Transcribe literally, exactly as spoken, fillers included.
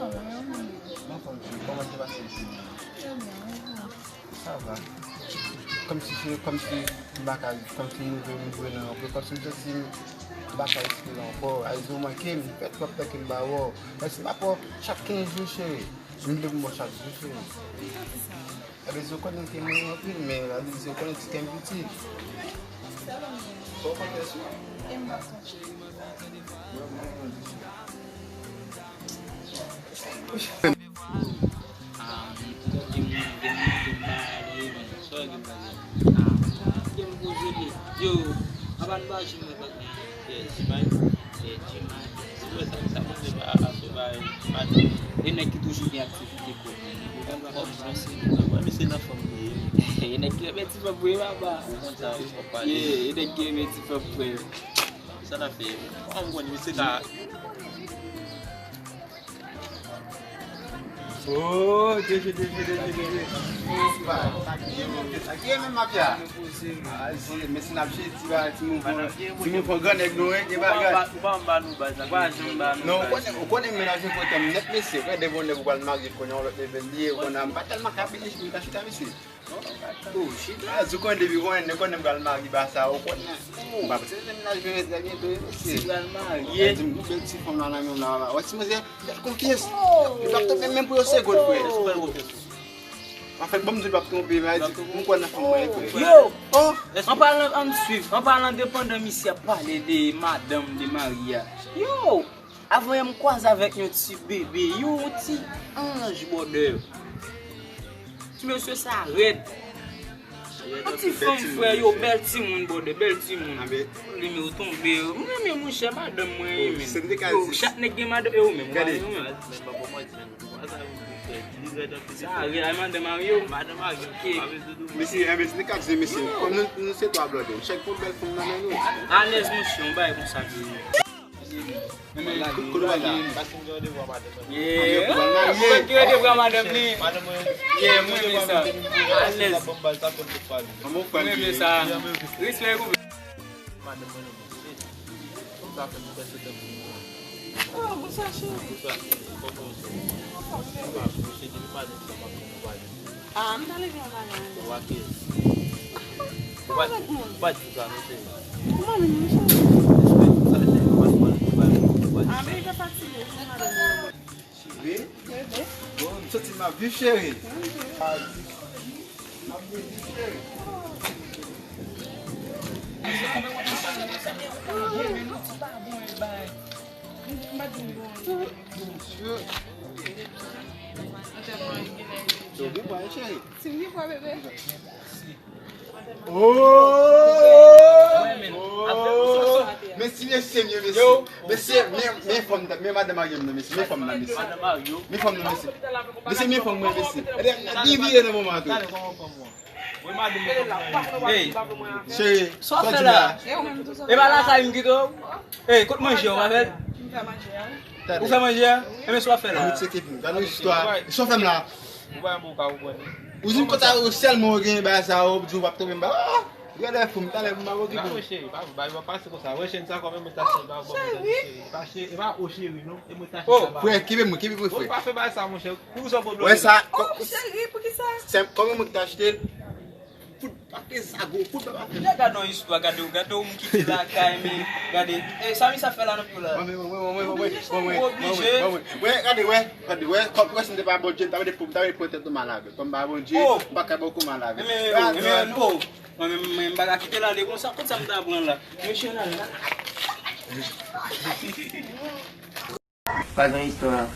Anfòm, cheri, kòman se pase jodi a? Sa va. Kòmsi se, kòmsi m pa ka, kòmsi m rive m rive nan yon prekòs, m santi m pa ka respire ankò. Ayizou manke m, fè twòp tan ke m pa wè w. Èske m ap wè w chak kenz jou, cheri? M vle pou m wè w chak jou, cheri. Ebyen, si w konnen ke m renmen w anpil, men la di si w konnen ti kè m piti. Sa w konn fè sou? Yo, apa n pa jwenn mwen bak nan Jimay? Jimay. Se vre sa, sa mwen se pa asou ba Jimay. E nèg ki toujou gen aktivite kò. Fòm franse, mwen se nan fòm li ye. E nèg ki renmen ti fòm vre, papa. Ou konn sa, wi, fòk pale. Ye, e nèg ki renmen ti fòm vre. Sa n ap fè? An, m konnen, misye ka. Oh, deje, deje, deje, deje. Sa ki ye menm mafya? Ah, si, men si n ap jedi, ba, ti mouvman, ti mouvman gran nèg nou, wi, gen bagay. Ou pa anba nou, baz la, pa janm ba nou. Non, ou konnen, ou konnen m menaje kote m nèt, mesye. Gade bon nèg ou pral marye, konnen yon lòt level li ye, ou konnen m pa tèlman ka bini, m ka chita, mesye. Oh, chita. Ah, di w konnen depi konnen, konnen m pral marye ba sa, ou konnen. M pa panse se mennaj mwen trè byento, mesye. Si pral marye. Di m, bèl ti fanm la nan men m la, wè ti manzè, fè l konfyans. Li p ap twonpe menm pou yon segonn, frè. Anfèt, bon, m di l p ap twonpe, m a di, m kwè nan fanm mwen, frè. Yo! Oh! An palan, ann swiv, an palan de pandan misye ap pale de madanm, de mari a. Yo! Avan yè m kwaze avèk yon ti bebe, yon ti anj, bòdè. Ti mesye sa rèd. Yon ti fanm, frè, yo, bèl timoun, bòdè, bèl timoun. Li men yo tonbe, yo. M renmen, monchè, madanm mwen renmen. Yo, chak nèg gen madanm, e ou menm, ou pa gen ou menm. Sa rèd, ay, madanm marye, yo. Mesye, enben, se te ka di, mesye, kòm nou, nou se twa blòdè, chak pou bèl fanm nan men nou. Alèz, monchè, yon bagay konsa ke ye. Kote w al la? Yeah. Ou gen devwa madanm li. Yeah, mwen renmen sa. Alèz. Mwen renmen sa. Respè pou. Oh, bonsoir, chérie. Ah, m ta leve yon bagay. Ou pa di sa, mesye. Ou pa di sa, mesye. Ou pa menm, mesye. Respè tout sa, cheri. Ou pa di sa, mesye. Ou pa di sa. Ah, men li te fatige, se madanm li. Cheri. Bebe. Bon, m santi m ap viv, cheri. M ap viv, cheri. Yo, gen pwa, cheri. Tim gen pwa, bebe. Oh! Mesi, mesye, mesye. Mesye, men, men fanm, men madan marye m nan, mesye. Men fanm nan, mesye. Men fanm nan, mesye. Mesye, men fanm mwen, mesye. Gade, n ap gen vire nan moman an tou. Hey, cheri, sa w ap fè la? E pa lakay m kite w? Hey, kot manje w pa fè l? Ou fè manje a? Enben, sa w ap fè la? Gade yon istwa. Sa w fè m la? Ou di m kòta yo sèlman ou gen bagay sa yo, di w p ap tonbe m ba. Ah! Gade fou m, talè m pa okipe w. Cheri, pa, pa, pa pase konsa. Wè chèn sa kòm mwen ta cheri, pa bon, cheri. Pa cheri, e pa o cheri non. E mwen ta cheri. Oh, frè, kenbe mwen, kenbe mwen, frè. Ou pa fè bagay sa, monchè. Pou sa w pran blòdè. Wè sa. Oh, cheri, poukisa? Se kòm mwen ki ta achte l. Fout pa fè sa, gwo fout pa fè. Gade yon istwa, gade, gade yon moun kite lakay, men gade. E sa misye ap fè la nan pye la? Mwen, mwen, mwen. Ou oblije. Wè, gade, wè, gade, wè, kòm, wè, si m te pa Bondye, m ta mete pou, m ta mete pran tèt nou mal avè l. Kòm m pa Bondye, m pa ka ba w kou mal avè l. Men, men, men, oh. Mwen menm, mwen, m pa ka kite l ale konsa. Kot sa m ta pran la? Mesye, l al la. Pa gen istwa.